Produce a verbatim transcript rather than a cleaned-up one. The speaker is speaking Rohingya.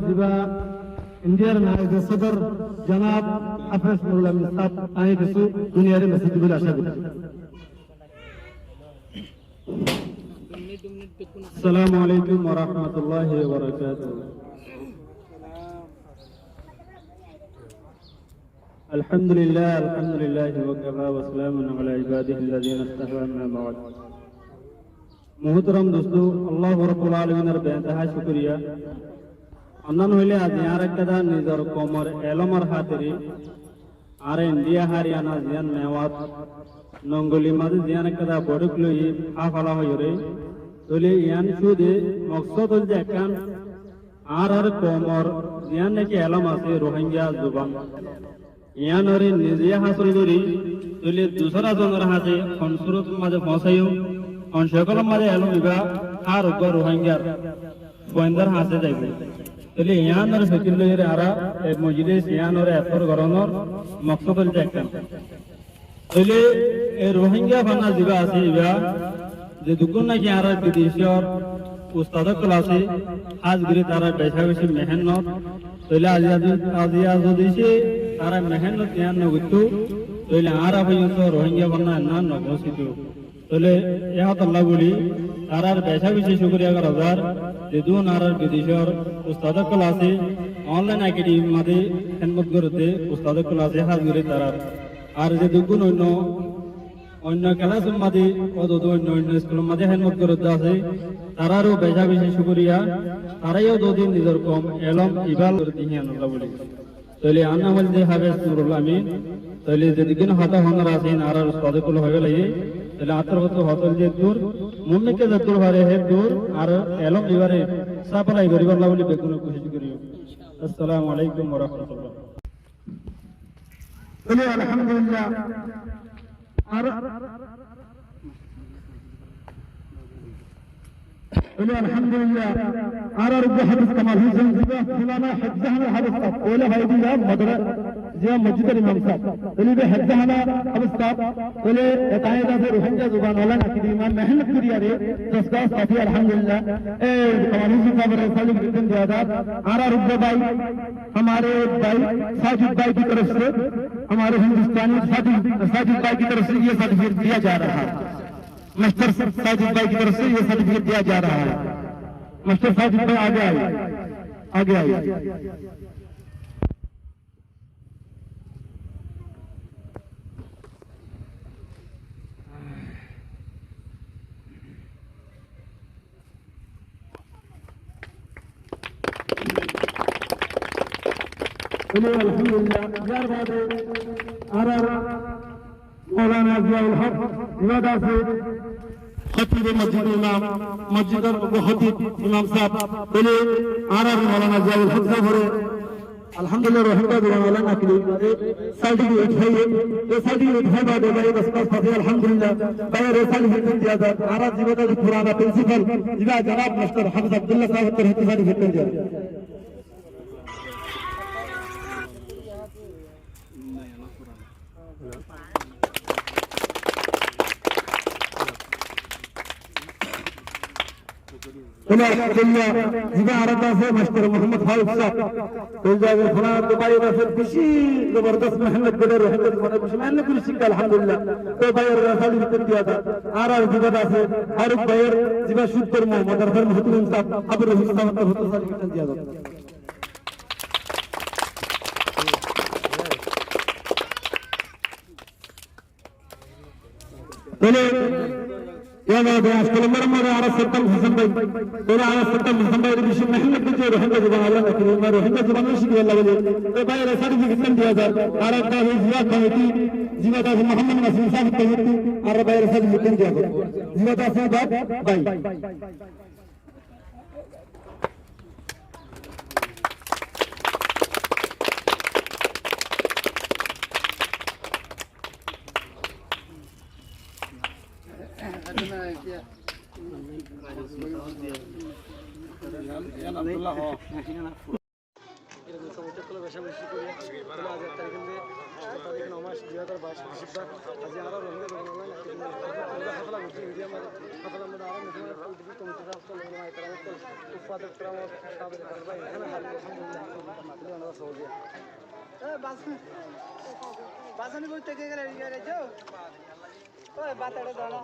Ziba Indiyar Naibe Sodor Janab Hafez Nurul Amin sáb aññí kessú duniyare mesej dibólla acá gorí. Assalamu alaikum wa rahmatullahi wa barakatuhu. الحمد لله، الحمد لله وكفى وسلام على عباده الذين اصطفى، أما بعد. Muhtaram dustó, Allah Rabbul Alaminor beintaha cúkuriya. Onnán hoilé aijja añára ekkán nizor koumor elómor hátere añára Indiya Hariyana ziyán Mewat nongoli mazé ziyán ekkán boitók loiyí háfala hoiyóre, tóile yián cúde moksód óilde ekkán, añárar koumor ziyán náki elóm asé Ruáingga zuban, yiánoré nize hásil gorí, tóile dusára zonor hañsé hon surot mazé foóñsaiyum, hon cókolor mazé elóm ibá hár uggwá Ruáinggar fuaindar hañsé zaibóu. Tóile yiánor fikir loiyóre añára e mojlis yiánoré ektor gorónor moksód óilde ekkán. Tóile e Ruáingga fanna ziba asé ibá, zedukkún náki añárar bidecór ustad ókkol asé, hás gorí tarár becá beci mehénnot. Tóile aijja, aijja zodi tará mehénnot yián nogoittó, tóile añára foijjonto Ruáingga fanna enná nofoóñsitó. Tóile e hotálla bóli, tarár becá beci cúkuriya gorá zar, zedún añárar bidecór ustad ókkol asé, online academy mazé hédmot goródde ustad ókkol asé, hás gorí tarár. Ar zedukkún oinno, oinno kelas mazé, ódode oinno, oinno iskul mazé hédmot goródde asé, taráro becá beci cúkuriya, tará yó ódode nizor koum elóm ibá goródde yiánolla bóli. Tóile añár nam óilde Hafez Nurul Amin. Tóile zedukkún hotá hoónar asé, añárar ustad ókkole hoói felaiyé. Tóile añár torfóttu hotá óilde eddúr, mumkin zeddúr fare heddúr, ar elóm ibáre sáfalai goríbolla bóli beggúne kucíc goríyum. Assalamu alaikum wa rahmatullah. Tóile alhamdulillah. Ar Tóile alhamdulillah, añárar uggwá háfez Kamal Hussain ziba fulana hefzehánár háfez sáb, foila faidí ziba modra-, ziba mosjidor imam sáb. Tóile iba hefzehánár háfez sáb, tóile e tañí asé Ruáingga zuban online academy mazé mehénnot gorí yóre, dastawaz fati alhamdulillah. E Kamal Hussain sábore certificate diya zar, añárar uggwá bái, hamare bái Sajid bái ki torof se, hamare hindustani Sajid, Sajid bái ki torof se ye certificate diya ja raha hai. Mastor Sajid भाई की तरफ से ये सर्टिफिकेट दिया जा रहा है। मास्टर साजिद भाई, आगे आइए, आगे आइए। Tóile alhamdulillah, yar bade añárar Maulana Ziaul Hok, ibá asé hótibe mosjid imam, mosjidor hótib imam sáb, tóile añárar Maulana Ziaul Hok sáb óre, alhamdulillah, Rohingya zuban online academy mazé certificate faiyé, e certificate faibar bade bái dastawaz fati alhamdulillah, báire certificate diya zar, añárar ziba asé purana principal, ibá janab mastor Hafiz Abdullah sáb óre certificate diya zar. Tóile alhamdulillah, ziba añárar asé mastor Muhammad Faruk sáb. Tóile ziba fulanar bái asé beci zobordost mehénnot goijjé, Rohingya zubane beci mehénnot gorí cíkké, alhamdulillah. Tói báire certificate diya zar. Añárar ziba asé Faruk báire ziba cúddo mo-, madrasar muhtadim sáb, Abdur Rahim sáb, tói certificate diya zar. Tóile, yá bade, aijkal añárar mazé Saddam Hosen bái. Tóile añárar Saddam Hosen bái beci mehénnot goijjé, Rohingya zuban online academy, Rohingya zuban cíkaibolla bóli. Tói báire certificate diya zar. Añárar ziba committee, ziba asé Muhammad Nasim sáb, añárar báire certificate diya zar. Ziba asé bái. Tarik no mas dui házar bais, Bishibbar. Aijja añára Rohingya Dogan Online Academy háfela goijjí, India mazé háfela mazé añára muhimman kamitir háfela, ulama ekram ókkol, ufadir ekram ókkol, háfela ekram ókkol, ekhane háfela, alhamdulillah, alhamdulillah, onára sóob diya. E, bas-, basani boite ke gele, iye re jo. Oi, bas ere dona.